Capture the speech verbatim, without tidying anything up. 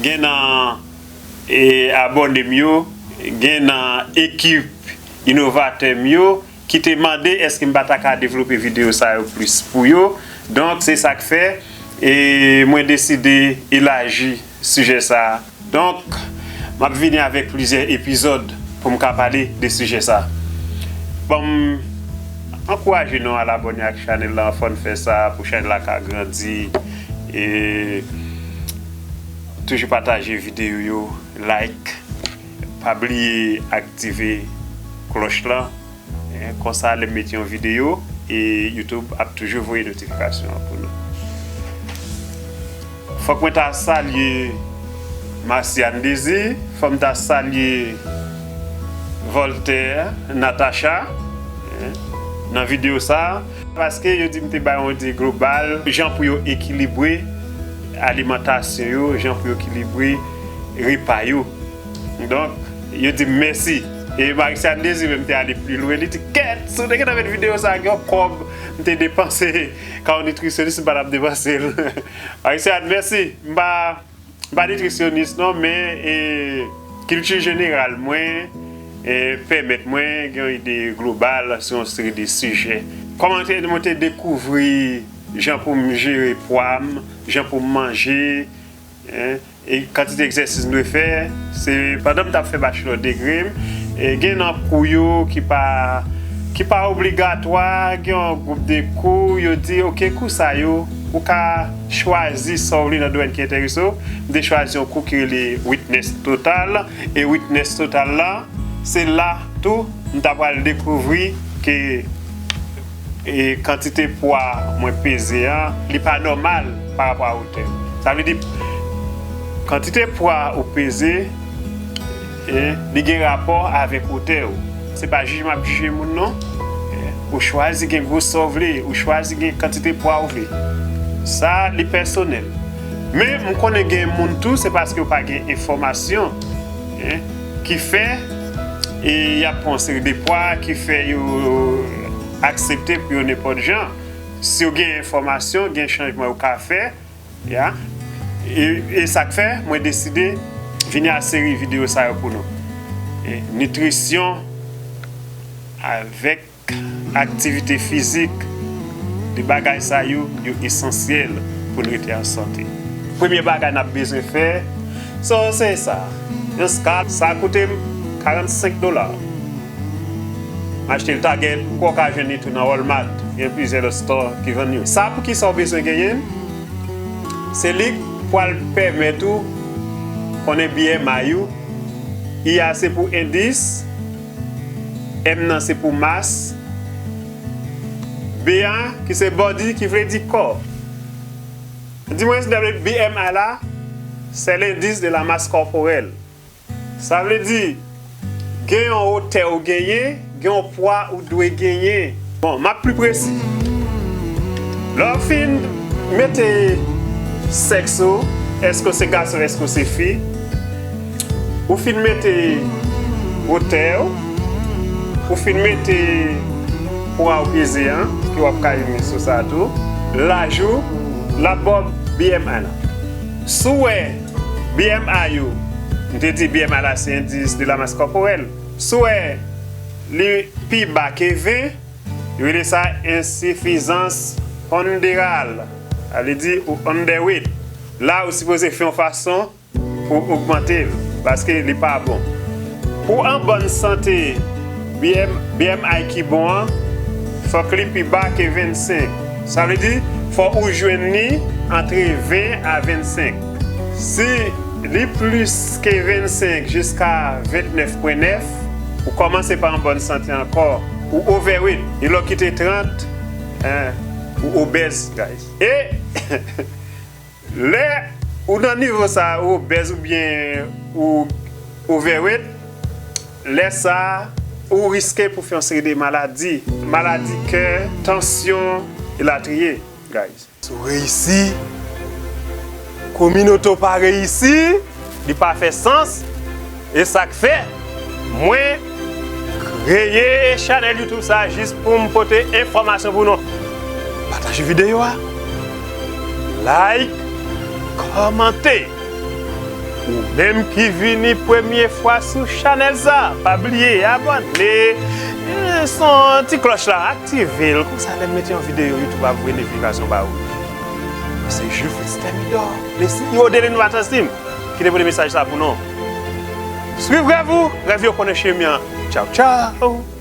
Gen nan e, abòne m yo, gen nan ekip inovatè m yo ki te mande èske m pa ta ka devlope videyo sa yo plis pou yo. Donk, se sa k fè e, mwen deside elaji sijè sa a. Donk, m ap vini avèk plizyè epizòd pou m ka pale de sijè sa a. Bon, m ankouraje nou al abòne ak chanèl la, fò n fè sa pou chanèl la ka grandi. E toujou pataje videyo yo, like, pa bliye aktive klòch lan. Eh, konsa, lè m mete yon videyo, e YouTube ap toujou voye notifikasyon an pou nou. Fòk mwen ta salye Marciane Désir, fò m ta salye Voltaire, Natacha, eh, nan videyo sa a, paske yo di m te bay yon ide global, jan pou yo ekilibre alimantasyon yo, jan pou yo ekilibre repa yo. Donk, yo di m mèsi. E Marciane Désir menm te ale pi lwen, li di, "Kèt, si w te gentan met videyo sa a, gen yon kòb m te depanse, ka yon nitrisyonis, m pa t ap depanse l." Marciane, mèsi. M pa, m pa nitrisyonis non, men e, kilti jeneral mwen e, pèmèt mwen gen yon ide global sou yon seri de sijè. Kòman te, mwen te dekouvri jan pou m jere pwa m, jan pou m manje, en, e kantite egzèsis m dwe fè, se pandan m t ap fè bachelor degre m, e gen nan kou yo ki pa, ki pa obligatwa, gen yon gwoup de kou, yo di, "Ok, kou sa yo, ou ka chwazi sa w vle nan domèn ki enterese w." M te chwazi yon kou ki rele Witness Total, e Witness Total la, se la tou m ta pral dekouvri ke e kantite pwa mwen peze an, li pa nòmal pa rapò a wotè. Sa vle di, kantite pwa ou peze, e, li gen rapò avèk wotè w. Se pa jije m ap jije moun non. E, ou chwazi gen gwosè w vle, ou chwazi gen kantite pwa w vle. Sa, li pèsonèl. Men, m konnen gen moun tou, se paske yo pa gen enfòmasyon, e, ki fè, e, y ap pran yon seri de pwa, ki fè yo aksepte pou yo nenpòt jan. Si w gen enfòmasyon, gen chanjman ou ka fè, ya. E, e sa k fè mwen deside vini a seri videyo sa yo pou nou. E, nitrisyon avèk aktivite fizik, de bagay sa yo, yo esansyèl pou n rete an sante. Premye bagay n ap bezwen fè, so, se sa. Yon skal, sa koute m karannsenk dola. M achte l Target, m kwè w ka jwenn li tou nan Walmart, gen plizyè lòt store ki vann yo. Sa pou ki sa w bezwen genyen l? Se li k pral pèmèt ou konnen B M I ou. I a se pou endis, M nan se pou mas, B a ki se body ki vle di kò. Di mwen, si w ap B M I la, c'est l'indice de la masse corporelle. Sa vle di, gen yon wotè ou genyen, gen yon pwa ou dwe genyen. Bon, m ap pli presi. Lè w fin mete sèks ou, èske w se gason, èske w se fi, ou fin mete wotè w, ou fin mete pwa w peze an, ke w ap ka vini sou sa tou, laj ou, l ap ba w B M I lan. Si w wè B M I ou, m te di B M I la se endis de la masse corporelle. Si w wè li pi ba ke ven, yo rele sa ensifizans ponderal. Sa vle di ou underweight. La ou sipoze fè yon fason pou ogmante l, paske li pa bon. Pou an bòn sante, B M, B M I ki bon an, fòk li pi ba ke vennsenk. Sa vle di, fò ou jwenn li antre ven a vennsenk. Si li plis ke vennsenk jiska ventnèf pwen nèf, ou kòmanse pa an bòn sante ankò, ou overweight. E lè w kite trant, en, ou obèz, guys. E lè ou nan nivo sa, ou obèz oubyen ou overweight, lè sa, ou riske pou fè yon seri de maladi, maladi kè, tansyon, elatriye, guys. Si w reyisi, kominote w pa reyisi, li pa fè sans, e sa k fè mwen kreye chanèl YouTube sa jis pou m pote enfòmasyon pou nou. Pataje videyo a, like, kòmante. Ou menm ki vini premye fwa sou chanèl sa, pa bliye abòne, eh, son ti klòch la, aktive l. Konsa lè m mete yon videyo, YouTube ap voye notifikasyon ba ou. Se Jufritz Thermidor, le CEO de l'Innovators Team, ki te pote mesaj sa pou nou. Swiv rèv ou, rèv yo konnen chemen an. Tchaw, tchaw!